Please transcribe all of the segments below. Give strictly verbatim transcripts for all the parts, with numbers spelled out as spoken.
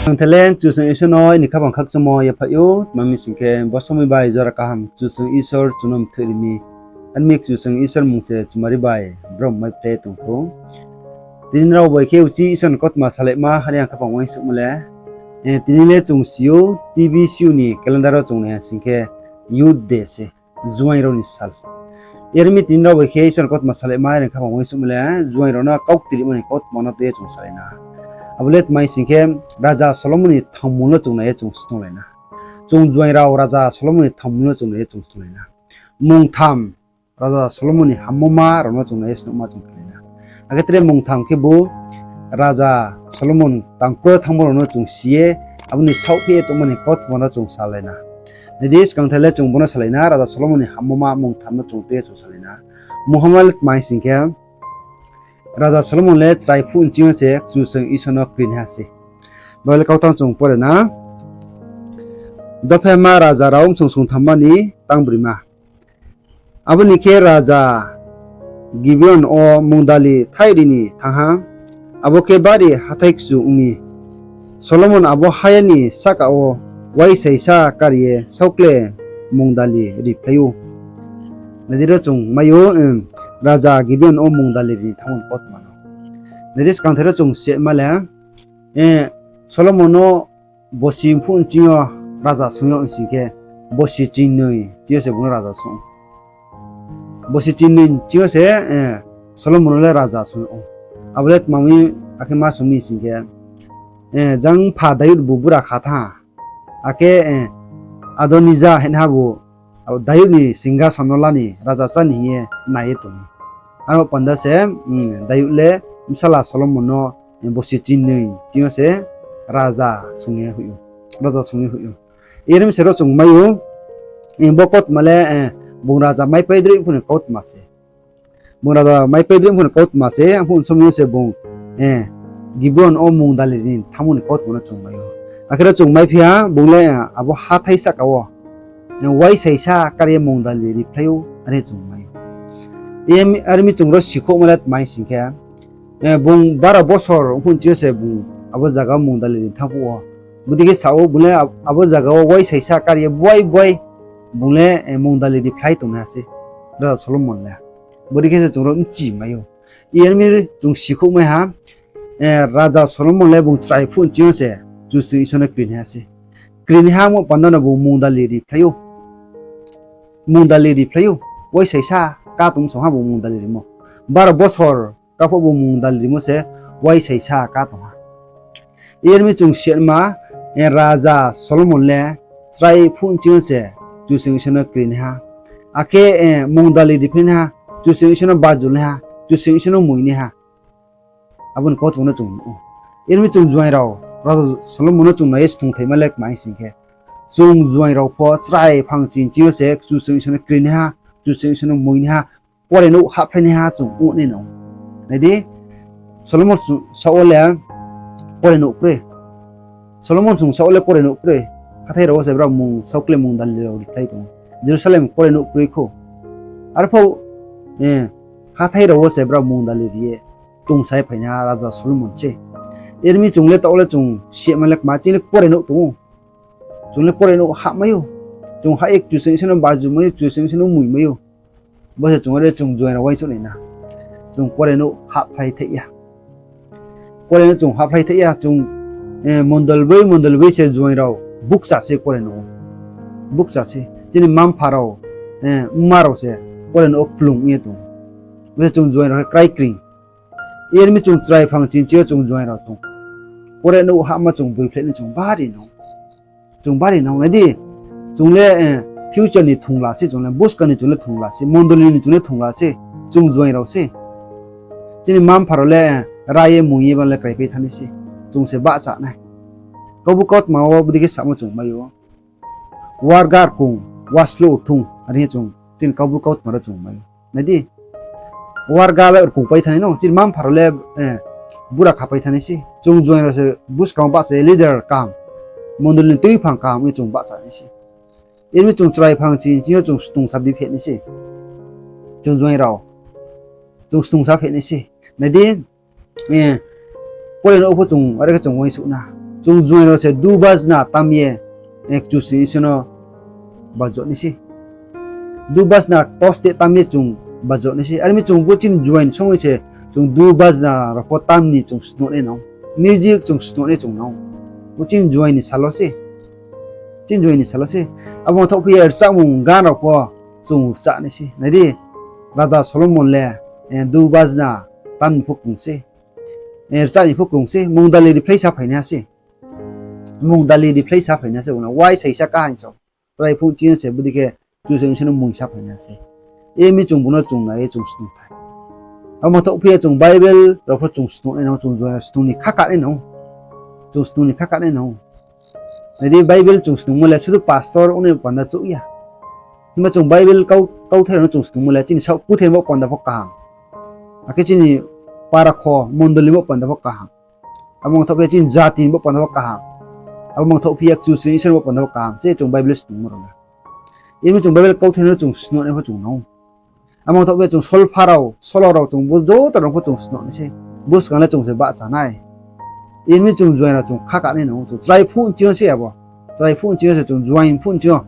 Ang thele Kchusoyang Isor no aini khaphang khakchangmo yaphaih ou, tma hing sing khe bo somoi bai jora kaham Kchusoyang Isor chung no mthoih ri mi. Ar mi Kchusoyang Isor mmung se chumari bai brom mai phle tong thou. Tini rao bai khe uchih Isor ni kautma salaima are ang khaphang uaingsouhmo le, tini le chung si ou, T B C U ni calendar wo chung nai ha sing khe Youth Day se, juaing rao ni sal. Yar mi tini rao bai khe Isor ni kautma salaima are ang khaphang uaingsouhmo le, juaing rao no kau ktirimo ni kautma no tui ye chung salai na. Abo le tma hing sing khe, Raja Solomon ni thangmul no chung nai ye chung snunglai na. Chung juaing rao Raja Solomon ni thangmul no chung nai ye chung snunglai na. Mungtham Raja Solomon ni hammoma rao no chung nai ye snungma chung khelai na. Akhe tre mungtham khebu Raja Solomon tangkro thanngmo rao no chung si ye, abo ni saohpheh ye tongmo ni kautma no chung salai na. Nai di, skang thai le chung bo no salai na, Raja Solomon ni hammoma mungtham no chung tui ye chung salai na. Munghamma le tma hing sing khe, Raja Solomon le chrai phuh nching yo se Kchusoyang Isor no kri naiha se. Bible kautang chung pore na. Dophema Raja rao bsung sungthamma ni tang broima. Abo ni khe Raja Gibeon wo mungdali thaih ri ni thanng ha, abo khe bari hathái kchu ong mi. Solomon abo haya ni sahka wo uaisaisa kar ye saokle mungdali riphlai ou. Nai di ro chung mai ou, Raja Gibeon wo mungdali ri ni thanngmo ni kautma no. Nai di, skangthai ro chung sima le, Solomon no bosi mphuh nching yo raja sung yag sing khe, bosi chingnoi ching yo se bung no raja sung ou. Bosi chingnoi ching yo se Solomon no le raja sung yag ou. Abo le tma mi, akhe ma sung mi sing khe, jang pha Dayud bu bura kha thanng ha. Akhe Adonija hingha bu Dayud ni singhason no la ni raja chá ni hing ye nai ye tong ou. Aro panda se Dayud le bsala Solomon no bosi chingnoi ching yo se raja sung ye hoih ou. Yar mi se ro chung mai ou, bo kautma le bung raja maipai droi phuh ni kautma se. Bung raja maipai droi phuh ni kautma se, mphuh somoi yo se bung Gibeon wo mungdali ri ni thanngmo ni kautma no chung mai ou. Akhe ro chung maiphi ha, bung le abo hathái sahka wo uaisaisa kar ye mungdali riphlai ou, are chung mai ou. Are mi chung ro sikhouhma le tma hing sing khe, bung baro bosor mphuh nching yo se bung abo zaga wo mungdali ri ni thanng phuh wo. Bodei khe sa ou, bung le abo zaga wo uaisaisa kar ye buai buai bung le mungdali riphlai tongnaiha se, Raja Solomon le. Bodei khe se chung ro bchi mai ou. Yar mi chung sikhouh mai ha, Raja Solomon le bung chrai phuh nching yo se Kchusoyang Isor no kri naiha se. Kri naiha mo panda no bung mungdali riphlai ou. Mungdali riphlai ou. Uaisaisa ká tong song ha bung mungdali rimo. Baro bosor ká pho bung mungdali rimo se uaisaisa ká tong ha. Yar mi chung sima, Raja Solomon le chrai phuh nching yo se Kchusoyang Isor no kri naiha. Akhe mungdali riphlai naiha, Kchusoyang Isor no baju naiha, Kchusoyang Isor no moi naiha. Abo ni kautma no chung nuh ou. Yar mi chung juaing rao, Raja Solomon no chung nai ye sthungthaima le tma hing sing khe, chung juaing rao pho chrai phang ching ching yo se Kchusoyang Isor no kri naiha, Kchusoyang Isor no moi naiha, pore nouh hahphlai naiha chung ong nai no. Nai di, Solomon saoh wo le pore nouh kroi. Solomon sung saoh wo le pore nouh kroi. Hathái rao wo se brao mung saokle mungdali rao riphlai tong ou. Jerusalem pore nouh kroi khou. Arphuh hathái rao wo se brao mungdali ri ye tongsai phainaiha Raja Solomon se. Yar mi chung le taoh le chung sima le kma chini pore nouh tong ou. Chung le pore nouh hahmai ou. Chung hah ye Kchusoyang Isor no baju mai ou, Kchusoyang Isor no moi mai ou. Bo se chung are chung juaing rao uaingsouh nai na. Chung pore nouh hahphlai thaih ya. Pore nouh chung hahphlai thaih ya, chung mondol boi mondol boi se juaing rao bukcha se pore nouh. Bukcha se. Chini mma-mpha rao, mma rao se pore nouh wo kplung ye tong ou. Bo se chung juaing rao khe kraikring. Yar mi chung chrai phang ching ching yo chung juaing rao chung pore nouh hahma chung boiphlai ni chung bari no. Chung bari no nai di. Chung le future ni thongla se, chung le buskang ni chung le thongla se, mondoli ni chung le thongla se, chung juaing rao se. Chini mma-mpha rao le ra ye mung ye ba le kraipai thanng nai se. Chung se bahcha nai. Kaubru kautma wo bodei khe samo chung mai ou. Warga rkong, waslo rthung, are chung chini kaubru kautma ro chung mai ou. Nai di. Warga le rkong pai thanng nai no, chini mma-mpha rao le bura khapai thanng nai se. Chung juaing rao se buskang wo bahcha ye leader kaham, mondoli ni tuiphang kaham ye chung bahcha nai se. Yar mi chung chrai phang ching ching yo chung stungsa bi phe nai se. Chung juaing rao chung stungsa phe nai se. Nai di, pore nouh pho chung are khe chung uaingsouh na. Chung juaing rao se dubajna tam ye, eh, Kchusoyang Isor no bajo nai se. Dubajna toste tam ye chung bajo nai se. Are mi chung bo chini juaing ni somoi se chung dubajna rao pho tam ni chung snuh nai nang ou. Music chung snuh nai chung nang ou. Bo chini juaing ni salo se. Chini juaing ni salo se. Abo ong thouh phi ye rchahmung gan rao pho chung rchah nai se. Nai di, Raja Solomon le, eh, dubajna tam ni pho krung se. Eh, rchah ni pho krung se. Mungdali riphlai sa phainaiha se. Mungdali riphlai sa phainaiha se, bung no wai saisa ka hing so. Chrai phuh ching yo se, bodei khe Kchusoyang Isor no moing sa phainaiha se. Are mi chung bung no chung nai ye chung snuh thai. Abo ong thouh phi ye chung Bible rao pho chung snuh nai nang ou, chung juaing rao snuh ni khaka nai nang ou. Chung snuh ni khaka nai nang ou. Nai di, Bible chung snungmo le sudu pastor ongnai panda chouh ya. Himba chung Bible kau, kauthai rao no chung snungmo le chini saoh kuthai ni bo panda pho kaham. Akhe chini para kho mondoli ni bo panda pho kaham. Abo ong thouh phi ye chini jati ni bo panda pho kaham. Abo ong thouh phi ye Kchusoyang Isor ni bo panda pho kaham se chung Bible snungmo rao le. Are mi chung Bible kauthai no chung snuh nai pho chung nang ou. Abo ong thouh phi ye chung solpha rao, solo rao chung bo joto rao pho chung snuh nai se. Buskang le chung se bahcha nai. Are mi chung juaing rao chung khaka nai nang ou. Chung chrai phuh ching yo se abo. Chrai phuh ching yo se chung juaing phuh ching yo.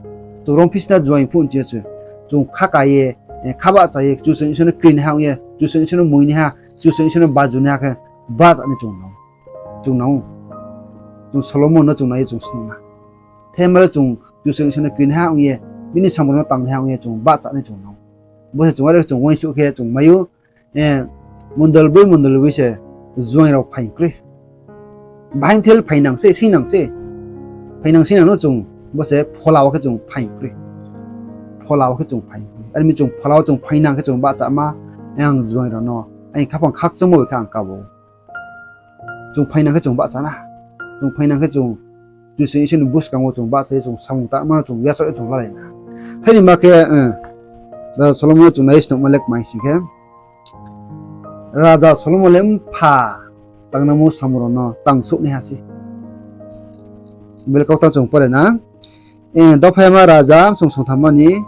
Chung rongphisna juaing phuh ching yo se. Chung khaka ye, eh, kha bahcha ye, Kchusoyang Isor no krinaiha ong ye, Kchusoyang Isor no moingnaiha, Kchusoyang Isor no bajunaiha khe bahcha nai chung nang ou. Chung nang ou. Chung Solomon no chung nai ye chung snuh na. Themba le chung Kchusoyang Isor no krinaiha ong ye, bini samung rao no tangnaiha ong ye chung bahcha nai chung nang ou. Bo se chung are chung uaingsouh khe chung mai ou, eh, mondol boi mondol boi se juaing rao phaing kroi. Bahai mthel phainang se, singnang se. Phainang singnang no chung, bo se phola wo khe chung phaing kroi. Phola wo khe chung phaing kroi. Are mi chung phola wo chung phainang khe chung bahchama, ang juaing rao no, aini khaphang khakchangmo bai khe ang kabo. Chung phainang khe chung bahcha na. Chung phainang khe chung Kchusoyang Isor ni buskang wo chung bahcha ye chung samung tangma no chung yachaoh ye chung lalai na. Thaini ma khe, eh, Raja Solomon no chung nai ye snungma le kmai sing khe, Raja Solomon le mpha tangnangmo samung rao no tangsouh naiha se. Bible kauthai chung pore na. Eh, Dophaima Raja, song songthamma ni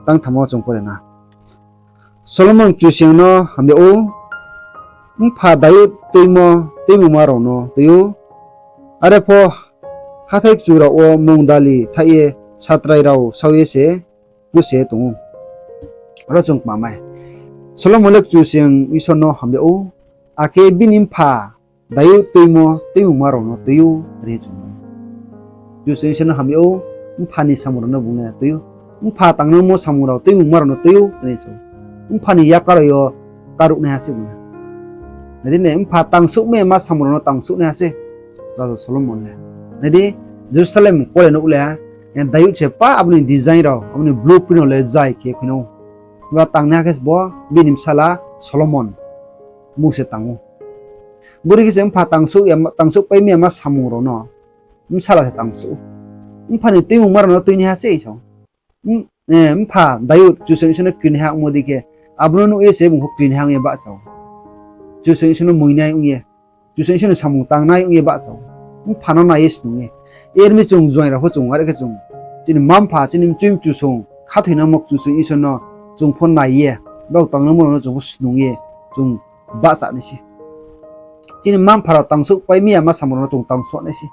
tangthamma chung pore na. Solomon Kchusoyang no hamya ou, mpha Dayud tuimo, tuimungma rao no tui ou. Are pho hathái kchu rao wo mungdali thaih ye satrai rao sao ye se puse tong ou. Aro chung kmamai. Solomon le Kchusoyang Isor no hamya ou, akhe bini mpha Dayud tuimo, tuimungma rao no tui ou, are chung. Kchusoyang Isor no hamya ou, mpha ni samung rao no bung le tui ou. Mpha tangnangmo samung rao, tuimungma rao no tui ou, are chung. Mpha ni yakar rao yo karuhnaiha se bung le. Nai di ne, mpha tangsouhmai ma samung rao no tangsouhnaiha se Raja Solomon le. Nai di, Jerusalem kole nouh le, eh, Dayud se pa abo ni design rao, abo ni blueprint rao le zai khe khui nou. Ba tangnaiha khe se bo bini bsala Solomon bung se tang ou. Bori khe se mpha tangsouh ya, tangsouhpaimai ya ma samung rao no bsala se tangsouh ou. Mpha ni tuimungma rao no tuinaiha se so. Mpha Dayud Kchusoyang Isor no krinaiha ongmo dei khe, abo no nuh ye se bung pho krinaiha ong ye bahcha ou. Kchusoyang Isor no moingnai ong ye, Kchusoyang Isor ni samung tangnai ong ye bahcha ou. Mpha no nai ye snung ye. Are mi chung juaing rao pho chung, are khe chung, chini mma-mpha, chini mchui mchusung khathoinangmo Kchusoyang Isor no chung pho nai ye, brao tangnangmo rao no chung pho snung ye, chung bahcha nai se. Chini mma-mpha rao tangsouhpaimai ya ma samung rao no chung tangsouh nai se.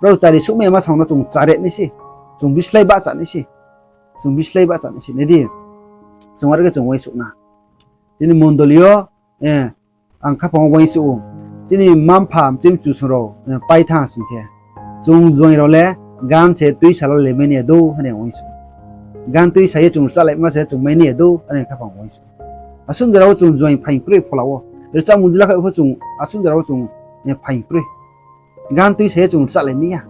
Brao chari souhmai ya ma samung no chung chare nai se. Chung bislái bahcha nai se. Chung bislái bahcha nai se. Nai di, chung are khe chung uaingsouh na. Chini mondoli yo, eh, ang khaphang wo uaingsouh ou. Chini mma-mpha, chini mchusung rao, eh, pai thanng sing khe, chung juaing rao le gan se tuisa lalai mai nai ya dou, hing ye uaingsouh. Gan tuisa ye chung rchahlaima se chung mai nai ya dou, are khaphang uaingsouh. Asuh jora wo chung juaing phaing kroi phola wo. Rchahmung jila khe pho chung asuh jora wo chung, eh, phaing kroi. Gan tuisa ye chung rchahlai mai ya.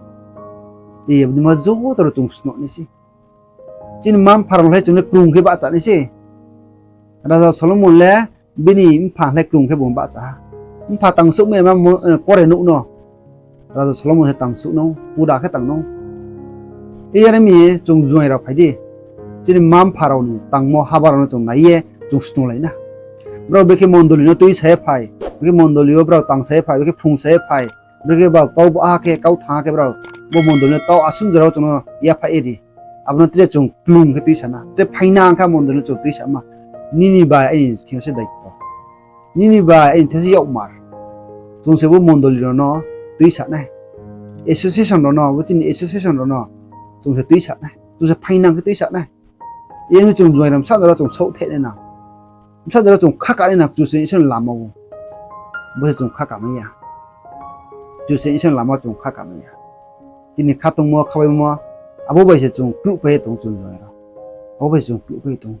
Bodei ma joto rao chung snuh nai se. Chini mma-mpha rao le chung le krung khe bahcha nai se. Raja Solomon le bini mpha le krung khe bung bahcha ha. Mpha tangsouhmai ma, eh, kore nouh no Raja Solomon se tangsouh nou, pura khe tang nou. Are mi chung juaing rao phai di. Chini mma-mpha rao ni tangmo haba rao no chung nai ye chung snunglai na. Brao bekhe mondoli no tuisa ye phai, bekhe mondoli yo brao tangsa ye phai, bekhe phrungsa ye phai, brekhe brao kau baha khe, kau thanng ha khe brao bo mondoli no tau asuh jora wo chung no yaphaih ye ri. Abo no tre chung klung khe tuisa na. Tre phainang kha mondoli no chung tuisa ma. Nini bai aini thing yo se daito. Nini bai aini thing yo se yakmar. Chung se bo mondoli rao no tuisa nai. association rao no, bo chini association rao no chung se tuisa nai, chung se phainang khe tuisa nai. Yar mi chung juaing rao bsa jora chung saohthe nai na, bsa jora chung khaka nai na, Kchusoyang Isor ni lama wo. Bo se chung khaka mai ya. Kchusoyang Isor ni lama chung khaka mai ya. Chini khatungmo, khabaimo, abo bai se chung kluhpai ye tong chung juaing rao. Abo bai se chung kluhpai ye tong.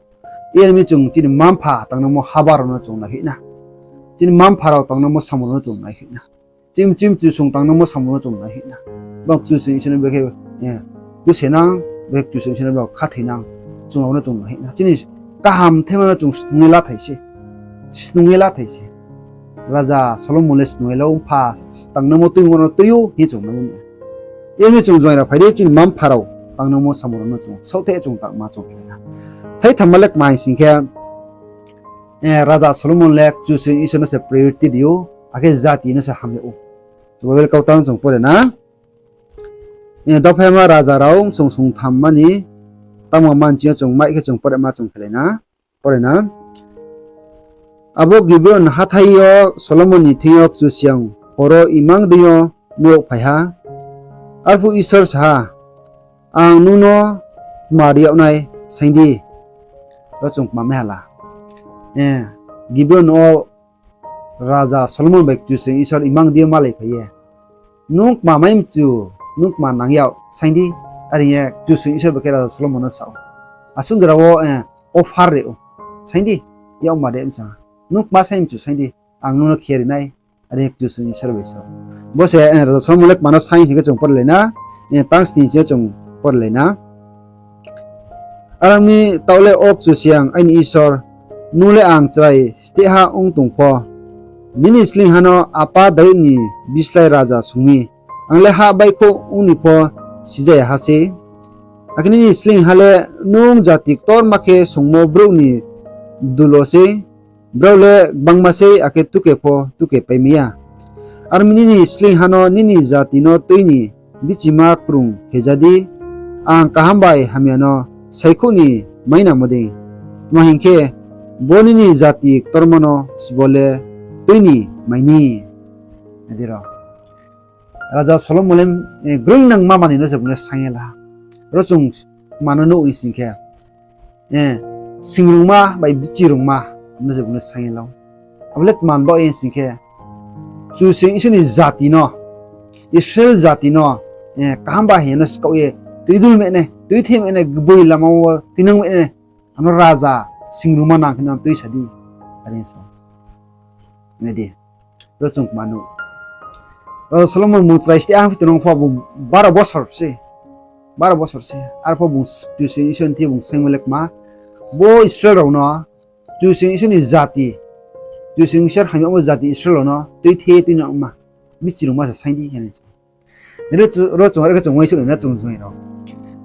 Yar mi chung chini mma-mpha tangnangmo haba rao no chung naihoih na. Chini mma-mpha rao tangnangmo samung rao no chung naihoih na. Chini mchim mchusung tangnangmo samung rao no chung naihoih na. Brao Kchusoyang Isor no brekhe, eh, kusenang, brekhe Kchusoyang Isor no brao khathoinang, chung abo no chung naihoih na. Chini kaham thema no chung snung ye lathai se. Snung ye lathai se. Raja Solomon le snung ye la ou, mpha tangnangmo tuimo no tui ou hing chung mai ou. Yar mi chung juaing rao phai di, chini mma-mpha rao tangnangmo samung rao no chung saohthe chung tangma chung khe na. Thaithamma le kma hing sing khe, eh, Raja Solomon le Kchusoyang Isor no se priority ri ou, akhe jati no se ham yag ou. Chung Bible kautang chung pore na. Eh, Dophaima Raja rao song songthamma ni tangma manchi yo chung mai khe chung pore ma chung khelai na. Pore na. Abo Gibeon hathái yo Solomon ni thing yo Kchusoyang hor wo imang dei yo nuh phai ha. Arphuh Isor sa ha, Ang nung no tma ri yag nai, saing di. Ro chung kma mai ha la. Eh, Gibeon wo Raja Solomon bai Kchusoyang Isor imang dei yo malai phai ye, Nung kma mai mchu, nung kma nang yag, saing di. Are hing ye Kchusoyang Isor bai khe Raja Solomon no sa ou. Asuh jora wo, eh, offer ri ou. Saing di, yagma de mchu. Nung kma saing mchu, saing di, ang nung no khe ri nai. Are hing ye Kchusoyang Isor bai sa ou. Bo se, eh, Raja Solomon le kma no saing sing khe chung pore lai na, eh, tang sning sing khe chung pore lai na. Are ong mi, taoh le O Kchusoyang aini Isor, nung le ang chrai stehha ong tong pho, nini sleingha no apa Daud ni bislái raja song mi, ang le ha baihkhouh ong ni pho sijaya ha sei. Akhe nini sleingha le nung jati ktorma khe songmo brouh ni dul wo sei, brao le gbangma sei, akhe tuke pho tukepai mai ya. Are ong mi, nini sleingha no nini jati no tui ni bichima krung heja di, ang kaham bai hamya no saikhouh ni mainamo dei. Tma hing khe, bo nini jati ktorma no sbo le tui ni mai ni. Nai di ro. Raja Solomon le, eh, groingnangma manoi no se bung le saing ye la. Ro chung tma no nuh hing sing khe, eh, singrungma bai bichirungma no se bung le saing ye la ou. Abo le tma ni baoh ye hing sing khe, Kchusoyang Isor ni jati no, Israel jati no, eh, kaham bai hamya no skaoh ye, tuidul meh nai, tuithe meh nai, gboi lama wo tuinang meh nai, ano raja singrungma nang khe no tuisa di. Are sa ou. Nai di. Ro chung kma nuh. Raja Solomon bung chrai stehha phi tong pho bung baro bosor se. Baro bosor se. Arpho bung Kchusoyang Isor ni thing yo bung saingmo le kma, bo Israel rao no, Kchusoyang Isor ni jati, Kchusoyang Isor hamyagmo jati Israel rao no tuithe tuinangma, bichirungma se saing di, hing ye sa ou. Ro chung, ro chung are khe chung uaingsouh nai na chung juaing rao.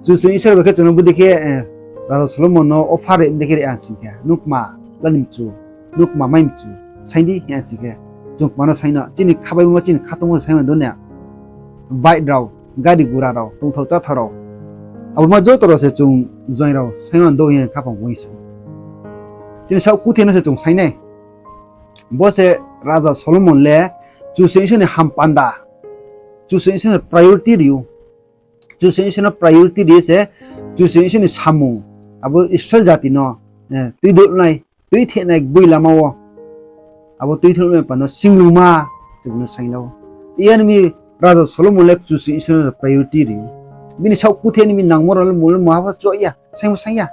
Kchusoyang Isor bai khe chung no bodei khe, eh, Raja Solomon no offer ri dei khe ri ang sing khe, nung kma la ni mchu, nung kma mai mchu, saing di, hing ye sing khe, chung kma no saing no, chini khabaimo, chini khatungmo se saing man do na. Bike rao, gari gura rao, tongthao cháthao rao, abo ma joto rao se chung juaing rao saing man do hing ye khaphang uaingsouh. Chini saoh kuthe no se chung saing nai. Bo se Raja Solomon le Kchusoyang Isor ni hampanda, Kchusoyang Isor ni priority ri ou. Kchusoyang Isor no priority ri ye se, Kchusoyang Isor ni samung, abo Israel jati no, eh, tuidul nai, tuithe nai, gboi lama wo, abo tuithe nai panda no singrungma, chung no saing la ou. Yar mi Raja Solomon le Kchusoyang Isor no priority ri ou. Bini saoh kuthe ni mi nangmo rao le mung le maha pho choh ya, saingmo saing ya.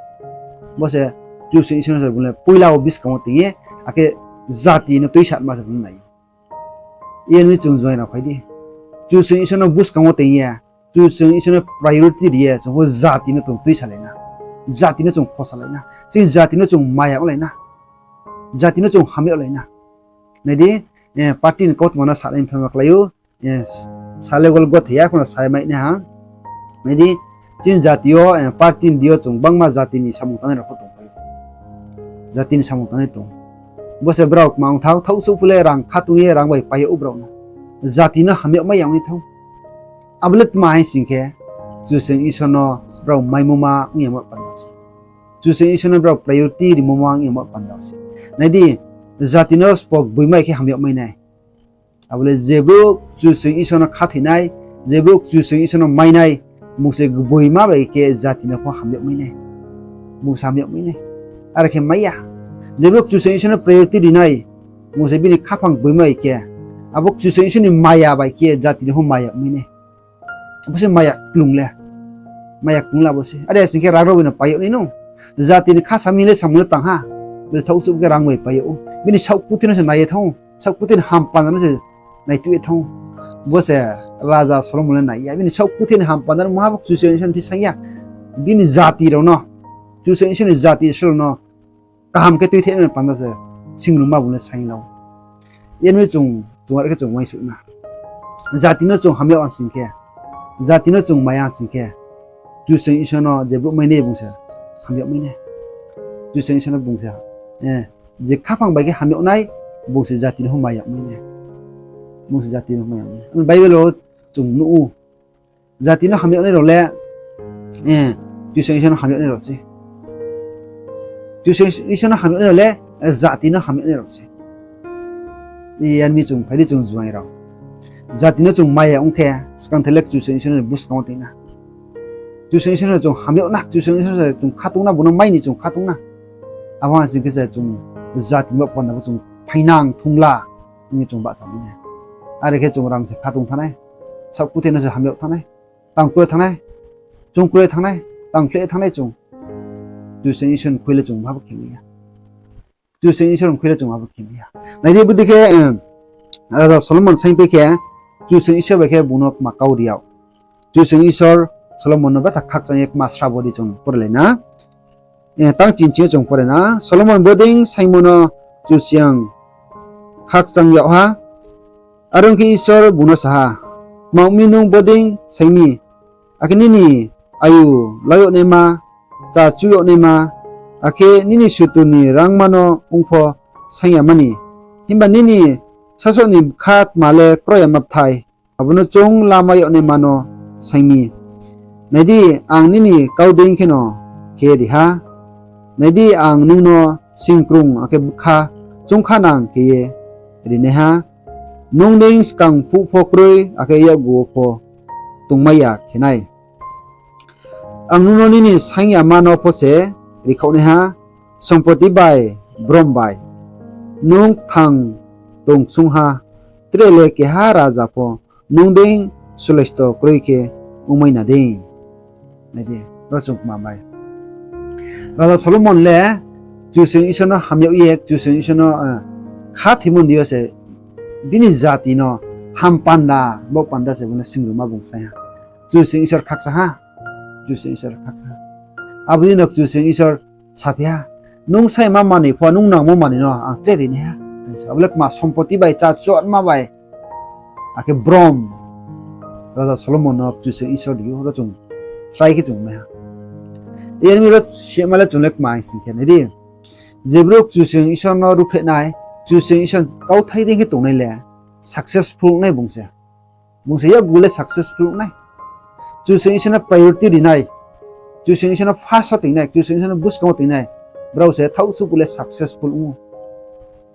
Bo se Kchusoyang Isor no se bung le poila wo buskang wo toing ye, akhe jati no tuisa ma se bung nai ou. Yar mi chung juaing rao phai di. Kchusoyang Isor no buskang wo toing ye, Kchusoyang Isor no priority ri ye, chung bo jati no chung tuisalai na. Jati no chung khosalai na. Chini jati no chung maya onglai na. Jati no chung hamya onglai na. Nai di, eh, party ni kautma no sanai mthaima klái ou, eh, sa le gol gothe ya, kono sa mai nai ha. Nai di, chini jati yo, eh, party ni di yo chung bangma jati ni samung tangnai rao pho tongpai ou. Jati ni samung tangnai tong. Bo se brao kma ong thao, thaoh souh phu le rang khatung ye rang bai pai yag ou brao no. Jati no hamya mai ya ong ye thao. Abo le tma hing sing khe, Kchusoyang Isor no brao maimo ma ong ya mo panda se. Kchusoyang Isor no brao priority rimo ma ong ya mo panda se. Nai di, jati no sbo gboi mai khe hamya mai nai. Abo le je brouh Kchusoyang Isor no khathoi nai, Je brouh Kchusoyang Isor no mai nai, bung se gboima bai khe jati no pho ham yag mai nai. Bung se ham yag mai nai. Are khe mai ya. Je brouh Kchusoyang Isor no priority ri nai, bung se bini khaphang gboima bai khe, abo Kchusoyang Isor ni maya bai khe jati no pho maya mai nai. Abo se maya klung le. Maya klung le abo se. Are sing khe rang rao bai no pai yag nai no. Jati ni khasa mi le samung le tang ha. Bo se thaoh suh khe rang bai pai yag ou. Bini saohkuthe no se nai ye thanng ou. Saohkuthe ni hampanda no se naituh ye thanng ou. Bo se Raja Solomon le nai ya. Bini saohkuthe ni hampanda no maha bo Kchusoyang Isor ni thing saing ya. Bini jati rao no, Kchusoyang Isor ni jati Israel rao no kaham khe tuitheh nani panda se singrungma bung le saing la ou. Yar mi chung, chung are khe chung uaingsouh na. Jati no chung ham yag ang sing khe, jati no chung mai ang sing khe, Kchusoyang Isor no je brouh mai nai bung se ham yag mai nai. Kchusoyang Isor no bung se, eh, je khaphang bai khe ham yag nai, bung se jati no pho mai yag mai nai. Bung se jati no pho mai yag mai nai. Bible wo chung nuh ou. Jati no ham yag nai rao le, eh, Kchusoyang Isor no ham yag nai rao se. Kchusoyang Isor no ham yag nai rao le, eh, jati no ham yag nai rao se. Yar mi chung phai di chung juaing rao. Jati no chung mai ya ong khe, skang the le Kchusoyang Isor no buskang wo tong na. Kchusoyang Isor no chung ham yag na, Kchusoyang Isor se chung khatung na, bung no mai ni chung khatung na. Abo ha sing khe se chung jati ni baoh panda pho chung phainang thung la, hing ye chung bahcha mai nai. Are khe chung rang se khatung thanng nai, saohkuthe no se ham yag thanng nai, tang kroi thanng nai, chung kroi thanng nai, tang khle thanng nai chung. Kchusoyang Isor ni khui le chung ma bo khe mai ya. Kchusoyang Isor ni khui le chung ma bo khe mai ya. Nai di, bodei khe, eh, Raja Solomon saingpai khe, Kchusoyang Isor bai khe bung no kma kau ri yag. Kchusoyang Isor Solomon no betha khakchang ye kma srabo di chung pore lai na. Eh, tang chinching yo chung pore na. Solomon bodei saingmo no Kchusoyang khakchang yag ha. Are ong khe Isor bung no sa ha, Tma ong mi nung bodei saing mi? Akhe nini ayu la yag naima, chá chu yag naima, akhe nini sutur ni rangma no ong pho saing ya mani. Himba nini sasaoh ni bkha tma le kroi yama bthai, abo no choung lama yag naima no saing mi. Nai di, ang nini kau dei kheno khe ye ri ha. Nai di, ang nung no singkrung akhe bkha choungkhanang khe ye ri nai ha. Nung dei skang phuh pho kroi, akhe yakgu wo pho tongmai ya khe nai. Ang nung no nini saing yama no pho se rikhaoh nai ha, sompoti bai, brom bai. Nung kthang tong ksung ha, tre le keha raja pho nung dei sulaisto kroi khe ongmai na dei. Nai di, ro chung kma bai. Raja Solomon le Kchusoyang Isor no ham yag ye, Kchusoyang Isor no, eh, khathoimo ni yo se bini jati no ham panda, bo panda se bung no singrungma bung saing ha. Kchusoyang Isor khakchang ha. Kchusoyang Isor khakchang ha. Abo dei no Kchusoyang Isor saphi ha, Nung saima manoi pho, nung nangmo manoi no ang tre ri nai ha. Abo le kma sompoti bai, chá chotma bai, akhe brom, Raja Solomon no Kchusoyang Isor ri ou, ro chung srai khe chung mai ha. Yar mi ro sima le chung le kma hing sing khe nai di. Je brouh Kchusoyang Isor no ruhphreh nai, Kchusoyang Isor kauthai dei khe tongnai le successful ong nai bung se. Bung se yakgu le successful ong nai. Kchusoyang Isor no priority ri nai, Kchusoyang Isor no first wo tong nai, Kchusoyang Isor no buskang wo tong nai, brao se thaoh suh phuh le successful ong ou.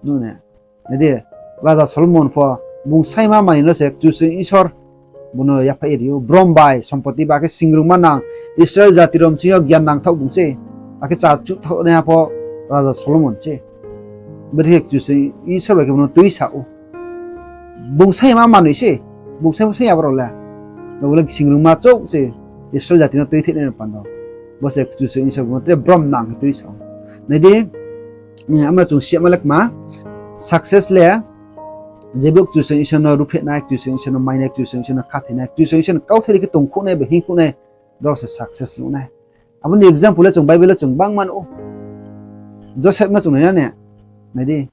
Nung ne, nai di, Raja Solomon pho bung saima manoi no se Kchusoyang Isor bung no yaphaih ye ri ou, brom bai, sompoti bai, akhe singrungma nang, Israel jati rao bsing yo gyan nangthaoh bung se, akhe chá chuhthaohnaiha pho Raja Solomon se. Bodei khe Kchusoyang Isor bai khe bung no tuisa ou. Bung saima manoi se, bung saima saing ya brao le. Bo le singrungma chouh se, Israel jati no tuitheh nai ni panda. Bo se Kchusoyang Isor bung no tre brom nang khe tuisa ou. Nai di, eh, amo chung sima le kma, success le, je brouh Kchusoyang Isor no ruhphreh nai, Kchusoyang Isor no mai nai, Kchusoyang Isor no khathoi nai, Kchusoyang Isor no kauthai dei khe tongkhouh nai, bai hingkhouh nai, brao se success ong nai. Abo ni example le chung Bible le chung bangma nuh ou. Joseph no chung nai na ne, nai di.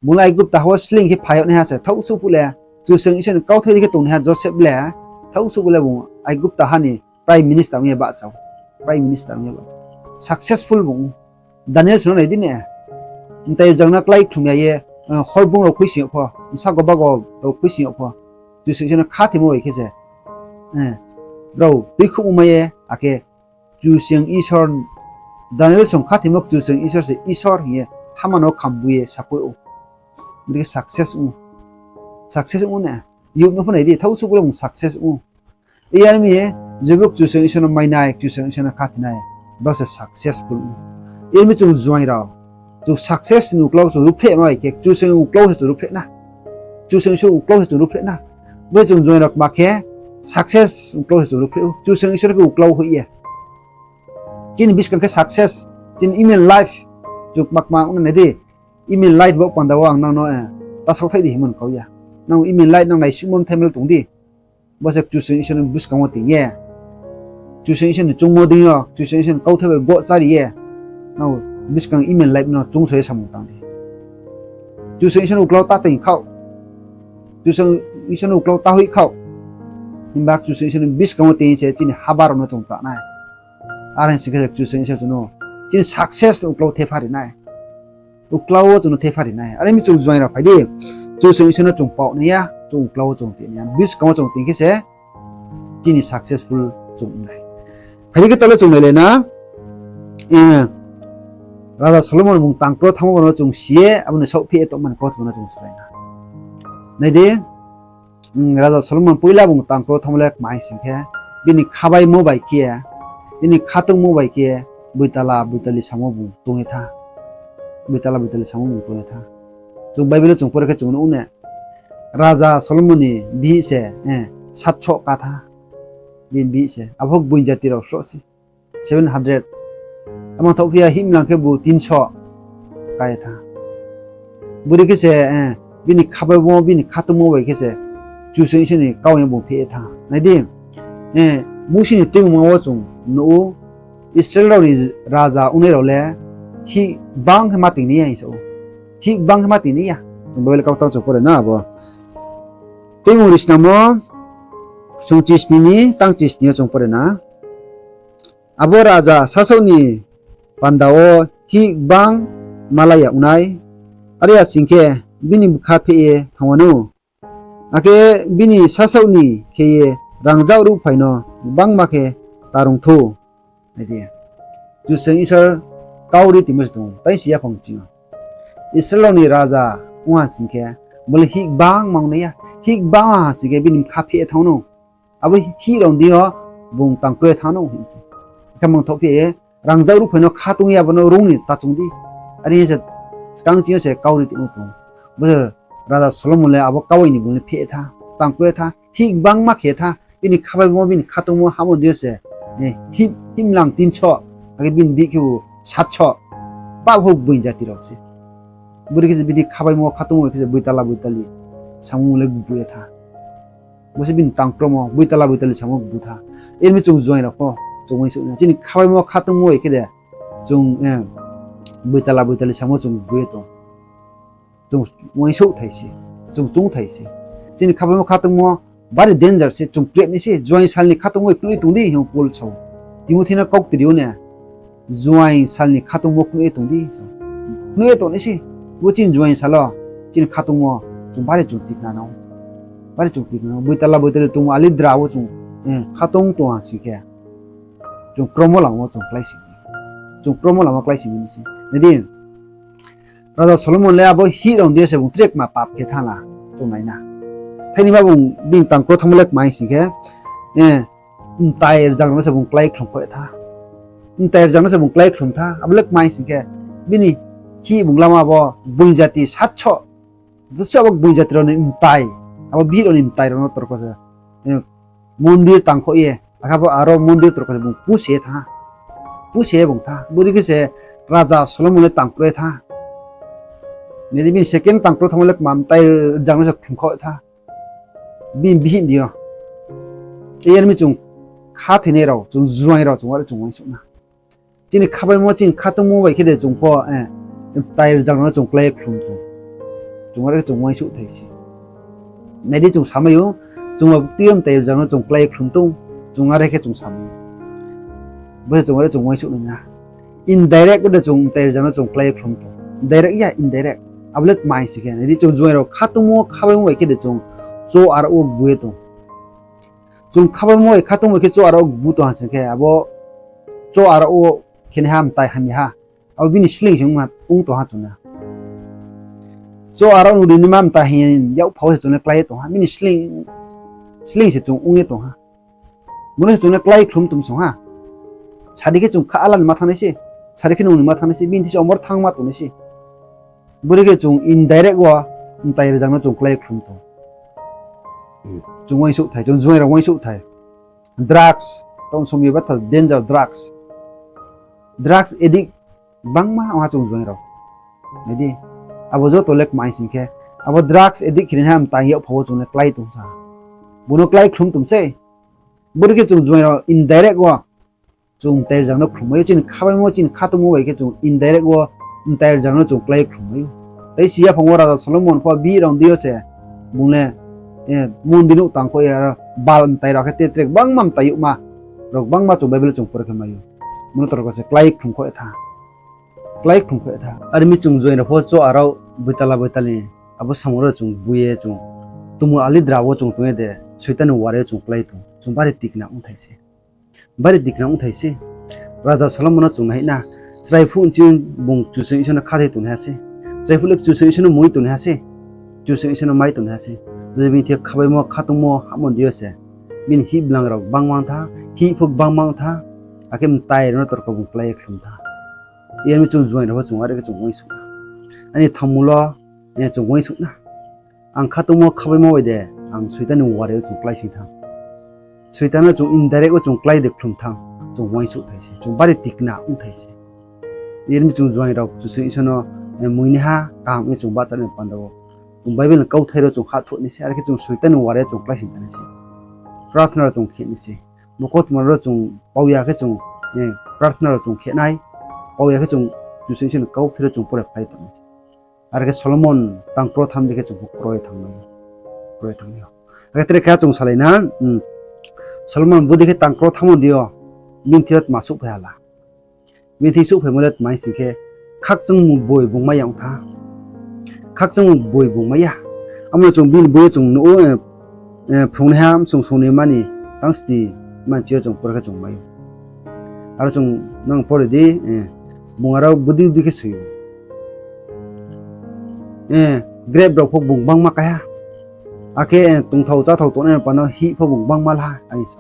Bung le Aigupta ha wo sleing khe phai yag naiha se, thaoh suh phuh le, Kchusoyang Isor ni kauthai dei khe tongnaiha Joseph le, thaoh suh phuh le bung Aigupta ha ni Prime Minister ong ye bahcha ou. Prime Minister ong ye bahcha ou. Successful bung ou. Daniel sung no nai di ne. Mtai jang no klái khlum ya ye, eh, horbrung rao khuisoing yag pho, bsago bago rao khuisoing yag pho, Kchusoyang Isor no khathoimo bai khe se, eh, brao tuikhouhmo mai ye, akhe Kchusoyang Isor, Daniel sung khathoimo Kchusoyang Isor se Isor hing ye hama no khambu ye sakhouh ou. Bodei khe success ong ou. Success ong ou ne. Job no pho nai di, thaoh suh phuh le bung success ong ou. Yar mi, jebo Kchusoyang Isor no mainai, Kchusoyang Isor no khathoinai, bo se successful. Yar mi chung juaing rao, chung success ni uklau chung ruhphreh ma bai khe, Kchusoyang uklau se chung ruhphreh na. Kchusoyang Isor uklau se chung ruhphreh na. Bo chung juaing rao kma khe, success uklau se chung ruhphreh ou. Kchusoyang Isor khe uklau hoih ye. Chini buskang khe success, chini aim in life, chung kma kma ong nai di. Aim in life bo panda wo ang nang no, eh, ta saohthaih di hingmo ni kau ya. Nang aim in life nang naisuhmo thai mel tong di. Bo se Kchusoyang Isor ni buskang wo tong ye, Kchusoyang Isor ni choungmo deing yo, Kchusoyang Isor ni kauthai bai goh chári ye, nang buskang aim in life no choungso ye samung tang di. Kchusoyang Isor ni uklau ta tong khaoh, Kchusoyang Isor ni uklau ta hoih khaoh, himba Kchusoyang Isor ni buskang wo tong ye se chini haba rao no chung ta nai. Are hing sing khe Kchusoyang Isor chung no chini success ni uklau thepha ri nai. Uklau wo chung no thepha ri nai. Are mi chung juaing rao phai di. Kchusoyang Isor no chung paoh nai ya, chung uklau wo chung tong nai ya. Buskang wo chung tong khe se chini successful chung ong nai. Phai di khe taoh le chung nailai na. Eh, Raja Solomon bung tangkro thanngmo no chung si ye, abo ni saohpheh ye tongma ni kautma no chung salai na. Nai di, mm, Raja Solomon poila bung tangkro thanngmo le kma hing sing khe, bini khabaimo bai khe, bini khatungmo bai khe, boitala boitali samo bung tong ye tha. Boitala boitali samo bung tong ye tha. Chung Bible wo chung pore khe chung nuh ou ne, Raja Solomon ni bihih se, eh, satsoh ka tha. Bini bihih se. Abo gboing jati rao sroh se. Seven hundred. Amang thaoh phi ya himlang khe bu tinso ka ye tha. Bori khe se, eh, bini khabaimo, bini khatungmo bai khe se Kchusoyang Isor ni kau ye bung pheh ye tha. Nai di, eh, Musi ni Tuimungma wo chung nuh ou, Israel rao ni raja ongnai rao le hih gbang khe ma tong nai ya hing sa ou. Hih gbang khe ma tong nai ya. Chung Bible kautang chung pore na abo. Tuimung ri snamo, chung chisni ni, tang chisni yo chung pore na. Abo raja sasaoh ni panda wo hih gbang malai ya ong nai, are ya sing khe bini bkha pheh ye thanng wanou. Akhe bini sasaoh ni khe ye rangzag ruhphai no gbangma khe ta rung thou. Nai di, Kchusoyang Isor kau ri tongmo se tong ou, tai si yaphang ching yo. Israel rao ni raja ong ha sing khe, bo le hih gbangma ong nai ya, hih gbang ha sing khe bini bkha pheh ye thanng wanou. Abo hih rao ni deing yo bung tangkro ye thanng wanou hing se. Khe mangthaoh phi ye, rangzag ruhphai no khatung ye abo no rung ni ta chung di. Are hing se skang ching yo se kau ri tongmo tong ou. Bo se Raja Solomon le abo kau ni bung le pheh ye tha, tangkro ye tha, hih gbangma khe tha, bini khabaimo, bini khatungmo hamo deing yo se, eh, hih, himlang tinso, akhe bini bihih khe bu satsoh, pah pho gboing jati rao se. Bori khe se bini khabaimo, khatungmo khe se boitala boitali samo le gbu ye tha. Bo se bini tangkromo, boitala boitali samo gbu tha. Yar mi chung juaing rao pho, chung uaingsouh nai. Chini khabaimo, khatungmo bai khe de, chung, eh, boitala boitali samo chung gbu ye tong. Chung uaingsouh thai se, chung choung thai se. Chini khabaimo khatungmo bari danger se, chung kre nai se, juaing sal ni khatungmo phnuh ye tong di hing Paul sa ou. Timothi no kaukti ri ou ne, juaing sal ni khatungmo phnuh ye tong di. Phnuh ye tong nai se, bo chini juaing sal wo, chini khatungmo, chung bari chung tikna nang ou. Bari chung tikna nang ou. Boitala boitali tongmo alidra wo chung, eh, khatung tong ha sing khe, chung kromo lama wo chung klái si, chung kromo lama klái si mi se. Nai di, Raja Solomon le abo hih rao ni deing yo se bung tre kma pap khe thanng la, chung nai na. Thaini ma bung bini tangkro thanngmo le kma hing sing khe, eh, mtai rzang rao no se bung klái khlum kho tha. Mtai rzang no se bung klái khlum tha. Abo le kma hing sing khe, bini hih bung lama abo gboing jati satsoh, joto se abo gboing jati rao ni mtai, abo bihih rao ni mtai rao no torko se, eh, mondir tangkho ye, akhe bo aro mondir torko se bung puse tha, puse bung tha. Bodei khe se Raja Solomon le tangkro ye tha. Nai di, bini second tangkro thanngmo le kma, mtai rzang no se khlum kho tha. Bini bihih ni deing yo. Yar mi chung khathoinai rao, chung juaing rao, chung are chung uaingsouh na. Chini khabaimo, chini khatungmo bai khe de chung pho, eh, mtai rzang rao no chung klái ye khlum tong. Chung are khe chung uaingsouh thai se. Nai di, chung samai ou, chung ba buktui yo mtai rzang no chung klái ye khlum tong, chung are khe chung samai ou. Bo se chung are chung uaingsouh nai na. Indirect de chung mtai rzang no chung klái ye khlum tong. Direct ya, indirect. Abo le kma hing sing khe, nai di, chung juaing rao khatungmo, khabaimo bai khe de chung cho aro wo gbu ye tong. Chung khabaimo bai khatungmo bai khe cho aro wo gbu tong ha sing khe, abo cho aro wo khenaiha mtai hamya ha, abo bini sleing se ong tong ha chung na. Cho aro wo ri naima mtai hamya yak pha wo se chung le klái ye tong ha, bini sleing, sleing se chung ong ye tong ha. Bo no se chung le klái khlum tong song ha. Sadi khe chung kha ala ni ma thanng nai se, sadi khe nung ni ma thanng nai se, bini thing se omor thanngma tongnai se. Bodei khe chung indirect wo mtai rzang no chung klái khlum tong. Chung uaingsouh thai, chung juaing rao uaingsouh thai. Drugs, tong somoi batha danger drugs. Drugs addict gbangma ong ha chung juaing rao. Nai di, abo joto le kmai sing khe, abo drugs addict khe ni ha mtai yagpha wo chung le klái tong sa. Bo no klái khlum tong se. Bodei khe chung juaing rao indirect wo chung mtai rzang no khlum mai ou, chini khabaimo, chini khatungmo bai khe chung indirect wo mtai rzang no chung klái khlum mai ou. Tei si yaphang wo Raja Solomon pho bihih rao ni deing yo se bung le, eh, mondri nouh tang kho ye aro Baal mtai rao khe tre tre gbangma mtai youhma rao gbangma chung Bible chung pore khe mai ou. Bo no torko se klái khlum kho ye tha. Klái khlum kho ye tha. Are mi chung juaing rao pho cho arao boitala boitali abo samung rao chung bui ye chung tongmung alidra wo chung tong ye de, Soitan ni ware chung klái tong, chung bari tikna ongthai se. Bari tikna ongthai se. Raja Solomon no chung nai na, chrai phuh nching bung Kchusoyang Isor no khathoi tongnaiha se. Chrai phuh le Kchusoyang Isor no mui tongnaiha se. Kchusoyang Isor no mai tongnaiha se. Bo je bini thing khabaimo khatungmo hamo deing yo se bini hih blang rao gbangma tha, hih pho gbangma tha, akhe mtai rao no torko bung klái ye khlum tha. Yar mi chung juaing rao pho chung are khe chung uaingsouh na. Aini thammul wo, eh, chung uaingsouh na. Ang khatungmo khabaimo bai de, ang Soitan ni ware wo chung kláising thanng. Soitan no chung indirect wo chung klái de khlum thanng, chung uaingsouh thai se, chung bari tikna ongthai se. Yar mi chung juaing rao Kchusoyang Isor no, eh, mui naiha, kaham ye chung bahcha ni panda wo, chung Bible ni kauthai rao chung hahthuh nai se, are khe chung Soitan ni ware wo chung kláising thanng nai se. Prarthana rao chung khe nai se. Bo kautma rao chung pau ya khe chung, eh, prarthana rao chung khe nai, pau ya khe chung Kchusoyang Isor ni kauthai rao chung pore phlai tong nai se. Are khe Solomon tang krotham dei khe chung pho kroi thanng nai, kroi thanng nai. Akhe tre khe chung salai na, hmm, Solomon bodei khe tang krotham wo deing yo, bini thing yo tma souhphai ha la. Bini thing souhphaimo le tma hing sing khe, khakchangmung boi bung mai ya ong tha. Khakchangmung boi bung mai ya. Amo no chung bini boi yo chung nuh ou, eh, eh, phrungnaiha bsong songni mani tang sti manchi yo chung pore khe chung mai ou. Aro chung nang pore di, eh, bung aro bodei bodei khe soi ou. Eh, grep rao pho bung gbangma kai ha. Akhe, eh, tongthao cháthao tongnai rao panda hih pho bung gbangma la ha, ani sa.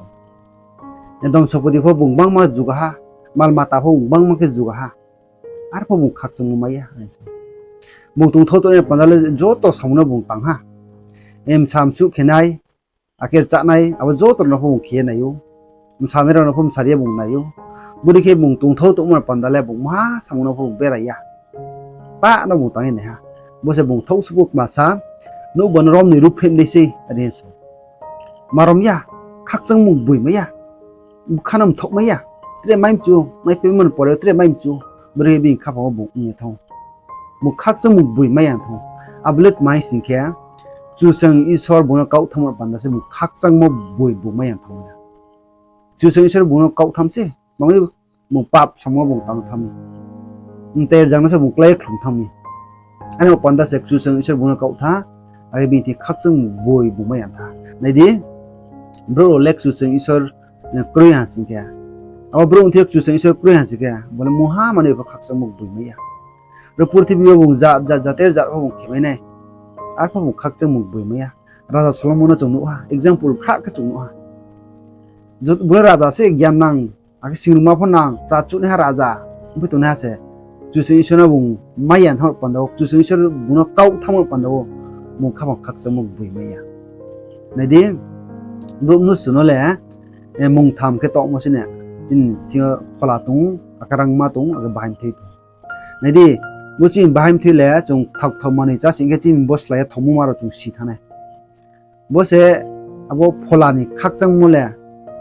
Eh, dhon sompoti pho bung gbangma juga ha. Malmata pho bung gbangma khe juga ha. Arpho bung khakchangmo mai ya, ani sa. Bung tongthao tongnai panda le joto samung no bung tang ha. Eh, bsa msuh khe nai, akhe rchahnai, abo joto rao no pho bung khe ye nai ou. Bsanai rao no pho bsari ye bung nai ou. Bodei khe bung tongthao tongmo panda le bung ma samung no pho bung berai ya. Pah no bung tang ye nai ha. Bo se bung thaoh suh pho kma sa, nouhba no rom ni ruhphreh dei sei, are hing sa. Ma rom ya, khakchangmung boi mai ya. Bkha no mthaoh mai ya. Tre mai mchu, mai phaimo ni pore tre mai mchu. Bodei khe bini khaphang wo bung ong ye thanng ou. Bung khakchangmung boi mai ya thanng ou. Abo le tma hing sing khe, Kchusoyang Isor bung no kautham panda se bung khakchangmo boi bung mai ya thanng ou. Kchusoyang Isor bung no kautham se, mangni bung pap samung wo bung tang tham mi. Mtai rzang no se bung klái khlum tham mi. Ani panda se Kchusoyang Isor bung no kautham, akhe bini thing khakchangmung boi bung mai ya tha. Nai di, brouh rao le Kchusoyang Isor, eh, kroi ha sing khe, abo brouh ni thing yo Kchusoyang Isor kroi ha sing khe, bo le mungha manoi pho khakchangmung boi mai ya. Ro purthimbi yo bung jat jat, jater jat pho bung khe mai nai. Arpho bung khakchangmung boi mai ya. Raja Solomon no chung nuh ha, example khrah khe chung nuh ha. Jot-, bo raja se gyan nang, akhe singrungma pho nang, chá chuhnaiha raja ongphi tongnaiha se. Kchusoyang Isor no bung mai ya thanng panda wo, Kchusoyang Isor bung no kautham panda wo, bung khaphang khakchangmo boi mai ya. Nai di, brouh mnusu no le, eh, mungtham khe tongmo se na, chini thing yo phola tong ou, akhe rangma tong ou, akhe bahaimthoi tong ou. Nai di, bo chini bahaimthoi le chung thao thao manoi chá sing khe chini bo slái ye thaomungma rao chung si thanng nai. Bo se abo phola ni khakchangmo le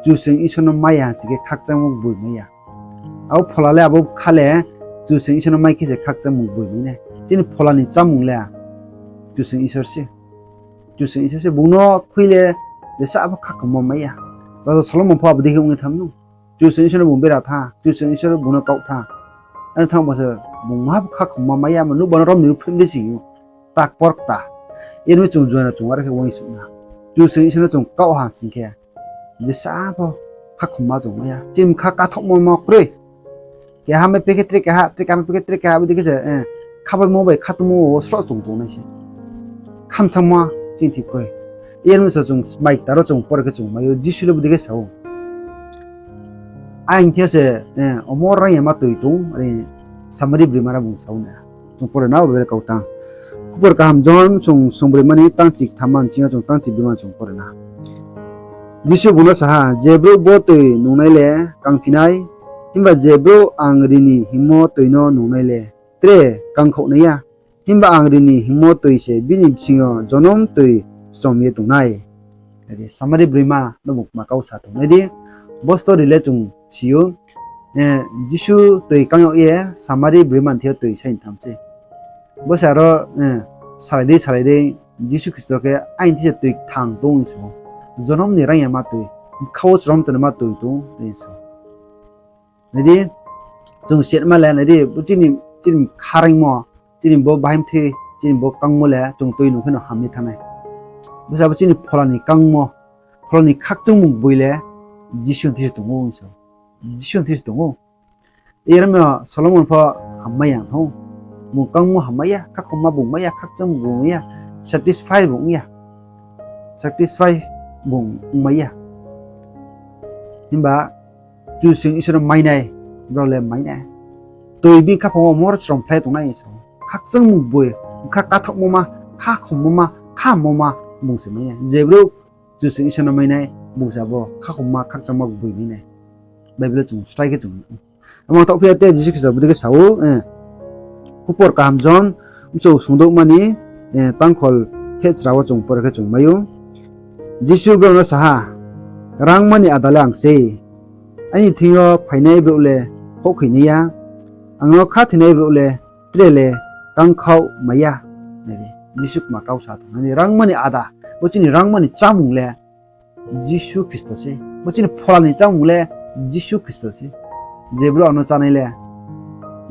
Kchusoyang Isor no mai ya sing khe khakchangmo boi mai ya. Abo phola le abo bkha le Kchusoyang Isor no mai khe se khakchangmo boi mai nai. Chini phola ni chámung le Kchusoyang Isor se. Kchusoyang Isor se bung no khui le jesa abo khakhomma mai ya. Raja Solomon pho abo dei khe ong ye tham nou. Kchusoyang Isor no bung bera tha, Kchusoyang Isor bung no kauh tha. Ano thanng bo se bung ma khakhomma mai ya, ma nouhba no rom ni ruhphreh dei sing ou. Tak por kta. Yar mi chung juaing rao chung are khe uaingsouh na. Kchusoyang Isor no chung kauh ha sing khe, jesa pho khakhomma chung mai ya. Chini bkha kathaohmo ma kroi. Keha mai phi khe tre keha, tre keha mai phi khe tre keha, abo dei khe se, eh, khabaimo bai khatungmo wo sroh chung tongnai se. Khamsama chini thing kroi. Yar mi se chung mai kta ro chung pore khe chung mai ou, Jisu le bodei khe sa ou. Aini thing yo se omo rang yama toi tong, are Samari broima no bung sa ou na. Chung pore na Bible kautang. Khupor kaham John song songbroima ni tangchik tham man ching yo chung tangchik broima chung pore na. Jisu bung no sa ha, Je brouh bo toi nungnai le kangphi nai, himba je brouh ang ri ni hingmo toi no nungnai le tre kangkhouh nai ya. Himba ang ri ni hingmo toi se bini bsing yo jonom toi strom ye tong nai. Samari broima no bung kma kau sa tong nai di. Bo story le chung si ou, Jisu toi kang yag ye Samari broima ni thing yo toi saing tham se. Bo se aro salai dei salai dei Jisu Khristo khe aini thing se toi kthang tong hing sa ou. Jonom ni rang yama toi, bkha wo chrom tongnaima toi tong hing sa ou. Nai di, chung setma le nai di, bo chini, chini kharengmo, chini bo bahai mthi, chini bo kangmo le chung toi nung khe no ham ye thanng nai. Bo se abo chini phola ni kangmo, phola ni khakchangmung gboi le Jisu thing se tong ou hing sa ou. Jisu thing se tong ou. Yar mi yo Solomon pho hammai ya tong ou. Bung kangmo hammai ya, khakhomma bung mai ya, khakchangmung bung mai ya, satisfy bung ya. Satisfy bung mai ya. Himba Kchusoyang Isor no mai nai, brao le mai nai. Toi bini khaphang wo mor chrom phlai tongnai sa ou. Khakchangmung gboi, bkha kathaohmo ma, khakhommo ma, khammo ma, bung se mai nai. Je brouh Kchusoyang Isor no mai nai, bung se abo khakhomma, khakchangma gboi mai nai. Bible chung strai khe chung nuh ou. Amang taoh phi ya te Jisu Khristo bodei khe sa ou, Khupor kaham John, bsong sungdouhma ni tangkhol phehchra wo chung pore khe chung mai ou. Jisu brao no sa ha, Rangma ni áda le ang sei. Aini thing yo phainai brouh le houhkhoi nai ya, ang no khathoinai brouh le tre le kangkhaoh mai ya. Jisu kma kau sa tong nai, rangma ni áda, bo chini rangma ni chámung le Jisu Khristo se. Bo chini phola ni chámung le Jisu Khristo se. Je brouh ang no chánai le,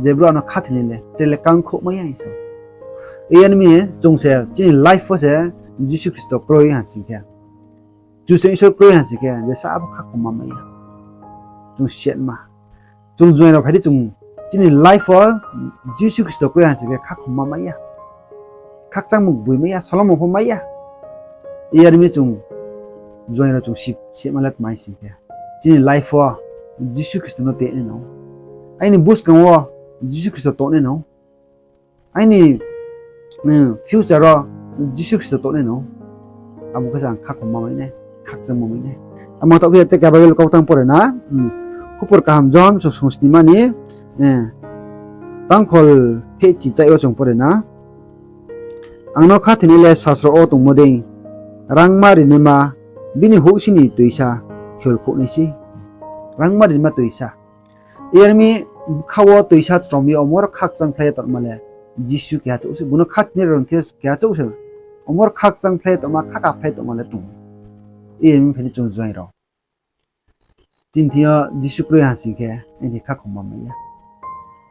je brouh ang no khathoinai le tre le kangkhaoh mai ya hing sa ou. Yar mi chung se chini life wo se Jisu Khristo kroi ha sing khe, Kchusoyang Isor kroi ha sing khe, je sa abo khakhomma mai ya. Chung setma. Chung juaing rao phai di chung, chini life wo Jisu Khristo kroi ha sing khe khakhomma mai ya. Khakchangmung gboi mai ya, Solomon pho mai ya. Yar mi chung juaing rao chung sip, sipma le tma hing sing khe, chini life wo Jisu Khristo no tong nai no. Aini buskang wo Jisu Khristo tong nai no. Aini future wo Jisu Khristo tong nai no. Abo khe se ang khakhomma mai nai, khakchangma mai nai. Amang taoh phi ya te khe Bible kau tang pore na. Khupor kaham John bsong sungsnima ni tangkhol phehchi chaih wo chung pore na. Ang no khathoinai le sasro wo tongmo dei, rangma rinaima bini houhsi ni toisa khiolkhouh nai sei. Rangma rinaima toisa. Yar mi bkha wo toisa chrom ye omor khakchangphlai ye tongma le Jisu keha chouh se, bung no khathoinai rao thing yo keha chouh se. Omor khakchangphlai ye tongma, khakaphlai tongma le tong. Yar mi phai di chung juaing rao, chini thing yo Jisu kroi ha sing khe, aini khakhomma mai ya,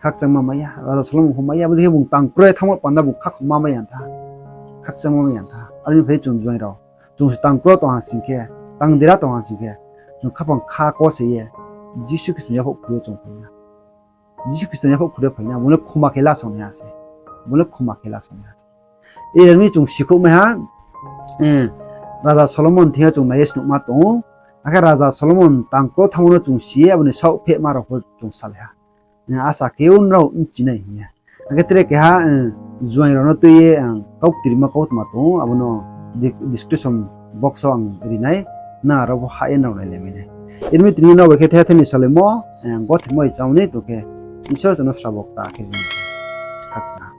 khakchangma mai ya, Raja Solomon pho mai ya, bodei khe bung tang kroi thanngmo panda bung khakhomma mai ya tha, khakchangma mai ya tha. Are mi phai di chung juaing rao, chung se tang kroi tong ha sing khe, tang dera tong ha sing khe, chung khaphang kha ko se ye Jisu Khristo ni yaphouh khui yo chung phai na. Jisu Khristo ni yaphouh khui yo phai na, bung le khoma khe lasao nai ha se. Bung le khoma khe lasao nai ha se. Yar mi chung sikhouh mai ha, Raja Solomon thing yo chung nai ye snuhma tong ou. Akhe Raja Solomon tang kroi thanngmo no chung si ye, abo ni saoh phehma rao pho chung salai ha. Asa khe nrao bchi nai hing ye. Akhe tre keha juaing rao no tui ye ang kau ktirima kautma tong ou, abo no description box wo ang ri nai, nrao aro pho hah ye nrao nailai mai nai. Yar mi tini nrao bai khe thetheni salaimo, ang gothimo bai chá ni tong khe, Isor chung no srabo kta khe ri nai. Khakchang ha.